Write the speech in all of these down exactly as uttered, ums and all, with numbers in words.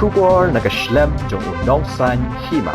Khubor na ka shlem jong u Nongsaiñ Hima.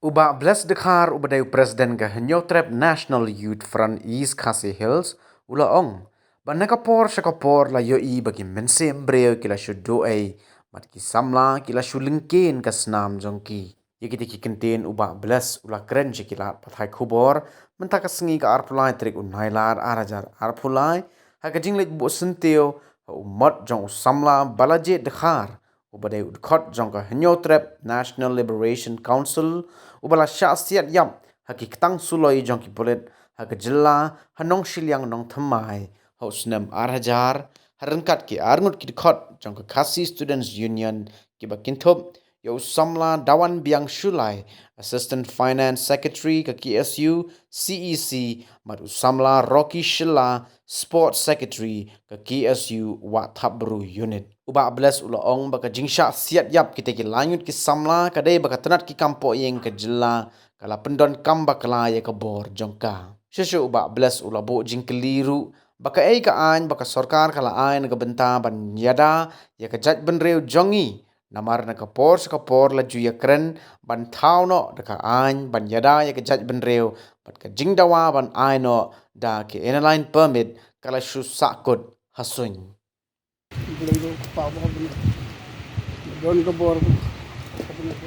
U Bah Bless Dkhar, uba dei u President ka Hynñiewtrep National Youth Front East Khasi Hills, u la ong ba na ka por sha ka por la ïohi ba ki mynsiem briew ki la shu duh ei, bad ki samla ki la shu lyngkien ka snam jong ki. Ïa kita ki kyntien u Bah Bless u la kren sha ki lad pathai khubor mynta ka sngi, ka arphew lai tarik u Nailar ar hajar arphew lai, ha ka jingleit buh syntiew ha u mot jong u samla Balajied Dkhar, uba dei u dkhot jong ka Hynñiewtrep National Liberation Council, uba la shah siat ïap ha ki ktang suloi jong ki pulit ha ka jylla, ha Nongshiliang Nongthymmai, ha u snem ar hajar, ha ryngkat ki arngut ki dkhot jong ka Khasi Students Union, kiba kynthup ïa u samla Dawanbiang Shullai, Assistant Finance Secretary ka K S U C E C, bad u samla Rocky Shylla, Sports Secretary ka K S U Wah Thapbru Unit. U Bah Bless u la ong ba ka jingshah siat ïap kita ki laingut ki samla ka dei ba ka tnat ki kam pohïing ka jylla ka la pyndonkam bakla ïa ka bor jong ka. Shuh shuh u Bah Bless u la buh jingkylli ruh ba kaei ka aiñ ba ka sorkar ka la ai na ka bynta ban ïada ïa ka jaitbynriew jong ngi, namar na ka por sha ka por la ju ïakren ban thaw noh da ka aiñ ban ïada ïa ka jaitbynriew, bad ka jingdawa ban ai noh da ka Inner Line Permit ka la shu sahkut ha suiñ. Blei ruh kpa ba ha bneng. Don ka bor ha bneng.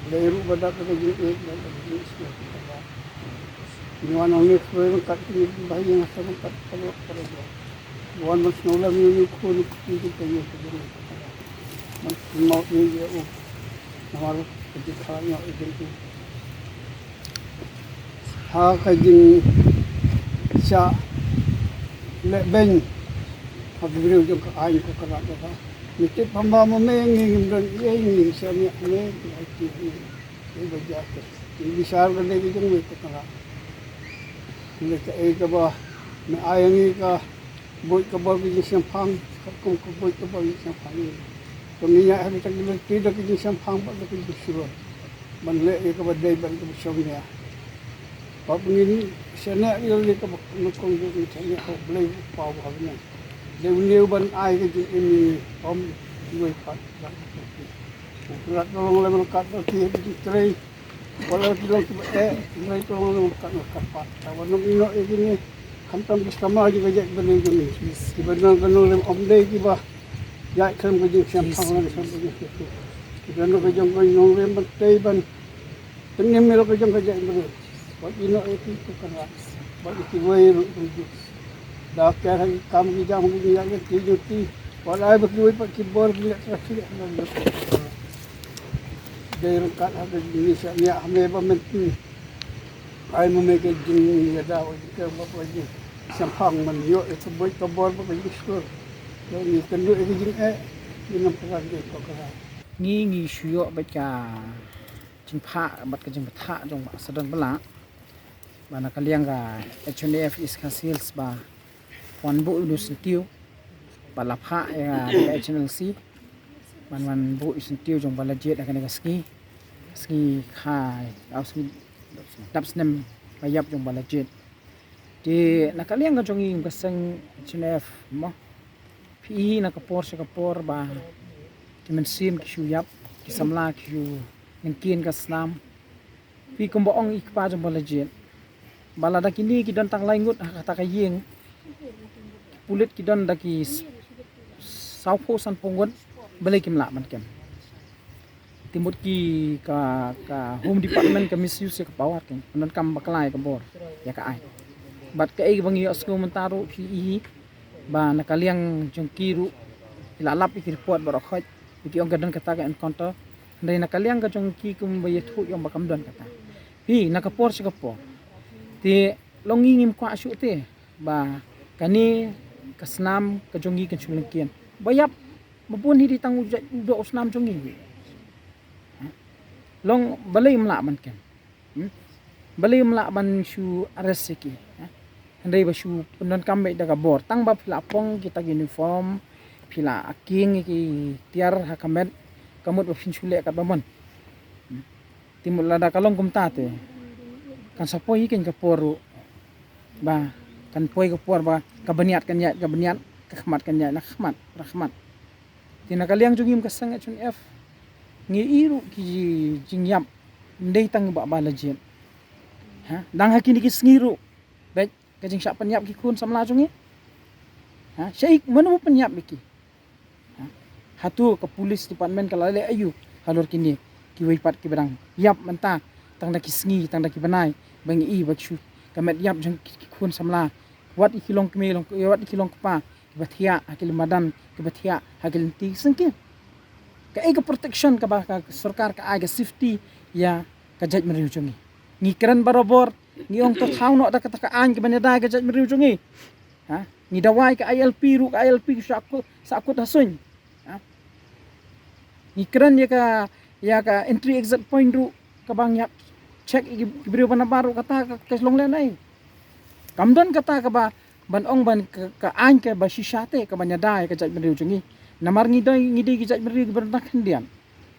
Blei ruh ba da ka jingïeit, da ka jingïeit. Ngi wan hangne khublei ryngkat kine ki bahaïing ha ryngkat paralok parajor. Wan ban sngewlem ïa une u khun u kti jong ka ïing ka jong. Ban sngewlem ïa u. Namar ka jingkhlaiñ ïa u jong u. Ha ka jingshah leh beiñ ha ki briew jong ka aiñ ko ka rat ka. Ngi tip haba ma me ngi ngim don ei, ngi shaniah me, ngi aiti me. Ei ba jia te. Ngi bishar ka dei ka jong me ko ka rat. Ngi kaei kaba me ai ngi ka buit ka bor ka jingshemphang, katkum ka buit ka bor ka jingshemphang. To ngi ïa ha ka jingshemphang bad ka jingshlur. Ban leh ïa kaba dei bad kaba shong nia. Bad ngin shaniah ïa kaba nyngkong, ngin shaniah ha u Blei u paw ha bneng. Dei une u ban ai ka jingim ïa ngi, ym iwei pat. U Trai u long lem ryngkat bad ki ha ka jingtrei. Wat la ki long kiba eh, ki long kiba long ka nang ka pat. Te wat nang ïehnoh ïa kine, khamtam ki samla jong ka jaitbynriew jong ngi. Kiba nang ka nonglem, ym dei kiba ïaid khlem ka jingshemphang, khlem ka jingshemphang. Kiba nang ka jong ka nonglem ban tei ban pynim ïa la ka jong ka jaitbynriew. Wat ïehnoh ïa ki, ki kynrad. Bad ïa kiwei ruh ruh. Da ker ha ki kam ki jam ki jingïaid ki jong ki. Wat ai ba kiwei pat ki bor ki leh tra ki leh. Dei ryngkat ha ka jingshaniah ha me ba men. Ai ma me ka jingïada, ka ba ka jingshemphang, man ïoh ïa ka buit ka bor ba ka jingshlur. Ïoh ngi kynduh ïa ka jingeh, ngi nang pyrshang ïa ka kra. Ngi ngi shu ïoh bad ka jingphah bad ka jingbthah jong Bah Sadon Bylla ba na ka liang ka H N A F East Khasi Hills ba wan buh ïa u syntiew ba la phah ïa ka H N L C, ban wan buh ïa u syntiew jong Balajied ha kane ka sngi, sngi kha, aw, sngi dap snem ba ïap jong Balajied. Te na ka liang ka jong ngi ka seng H N A F mo, phi i hi na ka por sha ka por ba ki mynsiem ki shu ïap, ki samla ki shu lyngkien ka snam. Phi kumba ong i kpa jong Balajied ba lada kine ki don tang lai ngut ha kata ka ïing, ki pulit ki don da ki s-, sawphew sanphew ngut, balei kim lah ban kem? Te mut ki ka, ka Home Department ka misuse ïa ka power, ki pyndonkam bakla ïa ka bor, ïa ka aiñ. Bad kaei ba ngi ïohsngew mynta ruh phi i hi ba na ka liang jong ki ruh ki la lap ïa ki report baroh khoit, ki ong ka don kata ka encounter. Hynrei na ka liang ka jong ki kumba ïathuh ïa ong ba kam don kata. Phi, na ka por sha ka por, te long ngi ngim kwah shuh te ba kane ka snam ka jong ngi kan shu lyngkien. Ba ïap ba bun hi dei tang u jait u doh u snam jong ngi. Long balei ym lah ban kem? Hmm? Balei ym lah ban shu arrest ïa ki? Ha? Hynrei ba shu pyndonkam beit da ka bor, tang ba phi la pong kita ki uniform, phi la kieng ïa ki tiar ha ka met, ka mut ba phin shu leh katba mon. Hmm? Te mut lada ka long kumta te kan sa poi hi kein ka por ruh, ba kan poi ka por ba ka bniat kan ïaid ka bniat, ka khmat kan ïaid na ka khmat, na ka khmat. Te na ka liang jong ngi kum ka seng H N F, ngi i ruh ki jingïap ym dei tang ba ba la jied. Ha, dang ha kine ki sngi ruh, bad ka jingshah pynïap ki khun samla jong ngi. Ha, shaei, mano ba pynïap ïa ki? Ha, hato ka police department ka la leh aïu halor kine kiwei pat kiba dang ïap mynta, tang da ki sngi, tang da ki bnai, ba ngi i ba ki shu, ka met ïap jong ki, ki khun samla, wat ïa ki long kmie, long, wat ïa ki long kpa, kiba thiah ha ki lynti madan, kiba thiah ha ki lynti ki syngkien. Kaei ka protection kaba ka sorkar ka ai, ka safety ïa ka jaitbynriew jong ngi? Ngi kren barabor, ngi ong to thaw noh da kata ka aiñ kaban ïada ïa ka jaitbynriew jong ngi. Ha? Ngi dawai ka I L P ruh, ka I L P sha kut, sha kut ha suiñ. Ha? Ngi kren ïa ka, ïa ka entry exit point ruh, kaba ngi hap check ïa ki, ki briew ba nabar ruh, kata ka, ka long lehnoh. Kam don kata kaba, ban ong ban ka, ka aiñ kaba shisha te kaban ïada ïa ka jaitbynriew jong ngi. Namar ngi dei, ngi dei ki jaitbynriew kiba don tang khyndiat.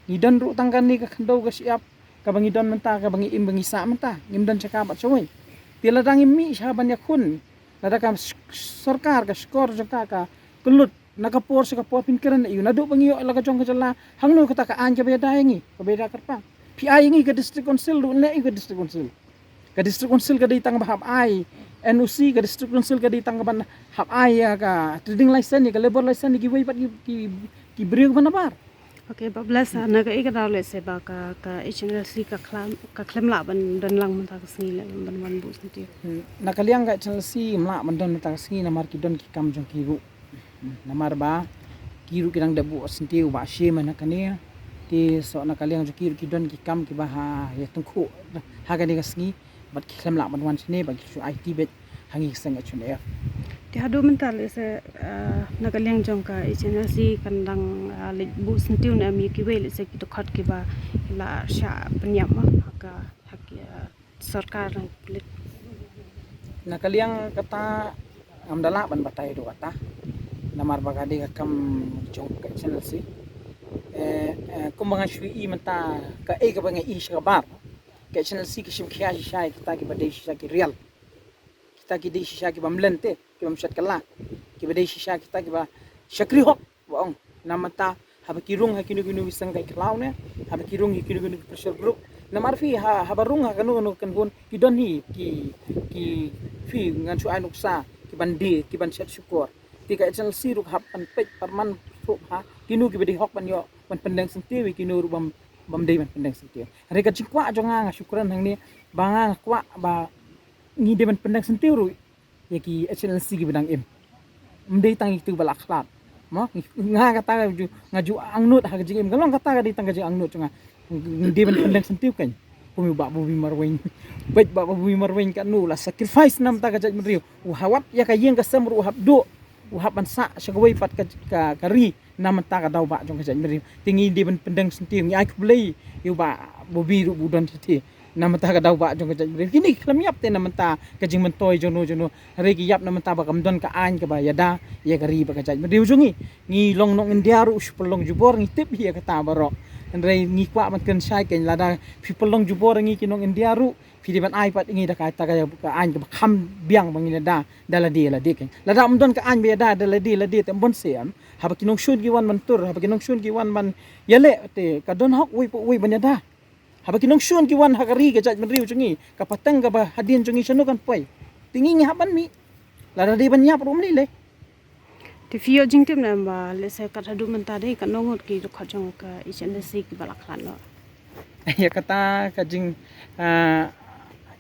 Ngi don ruh tang kane ka khyndew ka shyiap kaba ngi don mynta, kaba ngi im ba ngi sah mynta. Ngim don shaka bad shawei. Te lada ngim mih sha ban ïakhun, lada ka s-, sorkar, ka shkor jong ka, ka kyllut, na ka por sha ka por phin kren aïu, naduh ba ngi ïoh la ka jong ka jylla, hangno kata ka aiñ kaba ïada ïa ngi, kaba ïada kyrpang? Phi ai ïa ngi ka district council ruh, ne ïa ka district council. Ka district council ka dei tang ba hap ai N O C, ka district council ka dei tang ba hap ai ïa ka trading license, ïa ka labour license, ïa kiwei pat ki, ki, ki briew ba nabar. Okay, Bah Bless, na kaei ka daw lehse ba ka, ka H N L C ka khlem, ka khlem lah ban don lang mynta ka sngi leh ban wan buh syntiew? Hmm, na ka liang ka H N L C ym lah ban don mynta ka sngi namar ki don ki kam jong ki ruh. Hmm, namar ba ki ruh ki dang dep buh syntiew ba shim na kane. Te so na ka liang jong ki ruh ki don ki kam kiba ha ïa tyngkhuh ha kane ka sngi. Bad ki khlem lah ban wan shane, bad ki shu aiti beit ha ngi ka seng H N F. Te haduh mynta lehse, eh, na ka liang jong ka H N L C kan dang, eh, leit buh syntiew ne em ïa kiwei lehse ki dkhot kiba la shah pynïap ma ha ka, ha ki, eh, sorkar ne pulit? Na ka liang kata ngam da lah ban batai haduh kata. Namar ba ka dei ka kam jong ka H N L C. Eh, eh, kumba nga shu i mynta kaei kaba nga i sha kaba Ka H N L C ka shim khia shisha ïa kita kiba dei shisha ki rial. Kita ki dei shisha kiba mlien te, kiba mshat kylla. Kiba dei shisha kita kiba shakri hok, ba ong. Namar ta, haba ki rung ha kino kino ki seng kai khlaw ne, haba ki rung ha kino kino ki pressure group. Namar phi ha, haba rung ha kano kano ka kynhun, ki don hi, ki, ki, phi ngan shu ai nuksa, kiban die, kiban shet shukor. Te ka H N L C ruh hap ban peit, pyrman, ruh ha, kino kiba dei hok ban ïoh, ban pyndeng syntiew, kino ruh bym, bym dei ban pyndeng syntiew. Hynrei ka jingkwah jong nga, nga shu kren hangne ba nga, nga kwah ba ngi dei ban pyndeng syntiew ruh ïa ki H N L C kiba dang im. Ym dei tang ïa kitu ba la khlad. Mo, nga kata nga ju, nga ju angnud ha ka jingim. Ka long kata ka dei tang ka jingangnud jong nga. Ngi dei ban pyndeng syntiew kan. Kum u Bah Bobby Marwein. Bad Bah Bobby Marwein katno u la sacrifice namar ka jaitbynriew. U hap wat ïa ka ïing ka sem ruh u hap duh. U hap ban sah sha kawei pat ka, ka, ka ri. Namar ka daw ba jong ka jaitbynriew. Te ngi dei ban pyndeng syntiew, ngi ai khublei ïa u Bah Bobby ruh ba u don shatei. Namar ka daw ba jong ka jaitbynriew. Kine ki khlem ïap te namar ka jingmyntoi jong no jong no. Hynrei ki ïap namar ba kam don ka aiñ kaba ïada ïa ka ri bad ka jaitbynriew jong ngi. Ngi long nong India ruh shu pynlong jubor, ngi tip hi ïa kata baroh. Hynrei ngi kwah ban kren shai kein, lada phi pynlong jubor ngi ki nong India ruh, phi dei ban ai pat ngi da kata ka, ka aiñ kaba kham biang ba ngin ïada da lade lade kein. Lada ym don ka aiñ ba ïada da lade lade te ym bon shem. Haba ki nongshun ki wan ban tur, haba ki nongshun ki wan ban ïaleh te ka don hok uwei pa uwei ban ïada. Haba ki nongshun ki wan ha ka ri ka jaitbynriew jong ngi, ka pateng kaba hadien jong ngi shano kan poi? Te ngi ngi hap ban mih. Lada dei ban ïap ruh ym lei lei. Te phi ïoh jingtip ne em ba lehse kat haduh mynta dei katno ngut ki dkhot jong ka H N L C kiba la khlad noh? Ïa kata ka jing, ah,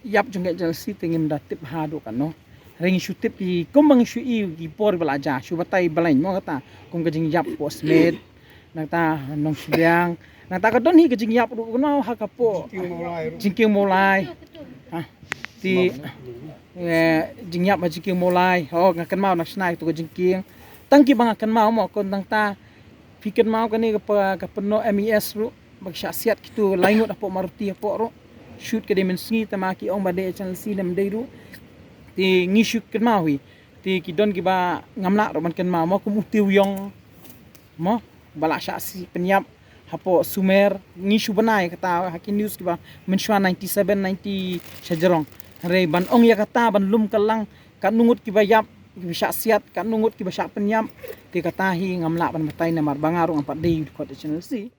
ïap jong ka H N L C te ngim da tip haduh katno. Hynrei ngi shu tip ki, kumba ngi shu i ki por ba la jia, shu batai balei mo kata, kum ka jingïap poh Smit, nangta Nongshiliang, nangta ka don hi ka jingïap ruh kynmaw ha ka poh Jingkieng Mawlai. Ha. Te, eh, jingïap ha Jingkieng Mawlai. Oh, nga kynmaw na shna ïa tu ka jingkieng. Tang kiba nga kynmaw mo, ko nangta phi kynmaw kane ka pa, ka pynnoh M E S ruh, ba ki shah siat kitu lai ngut hapoh Maruti hapoh ruh. Shoot ka dei mynsngi, tangba ki ong ba dei H N L C ne ym dei ruh. Te ngi shu kynmaw hi. Te ki don kiba ngam lah ruh ban kynmaw mo, kum u Tiew Ïong. Mo, ba la shah sih pynïap hapoh Sumer, ngi shu bna ïa kata ha ki news kiba mynshuwa ninety seven, ninety shajrong. Hynrei ban ong ïa kata ban lum ka lang, katno ngut kiba ïap, kiba shah siat, katno ngut kiba shah pynïap, te kata hi ngam lah ban batai namar ba nga ruh ngam pat dei u dkhot H N L C.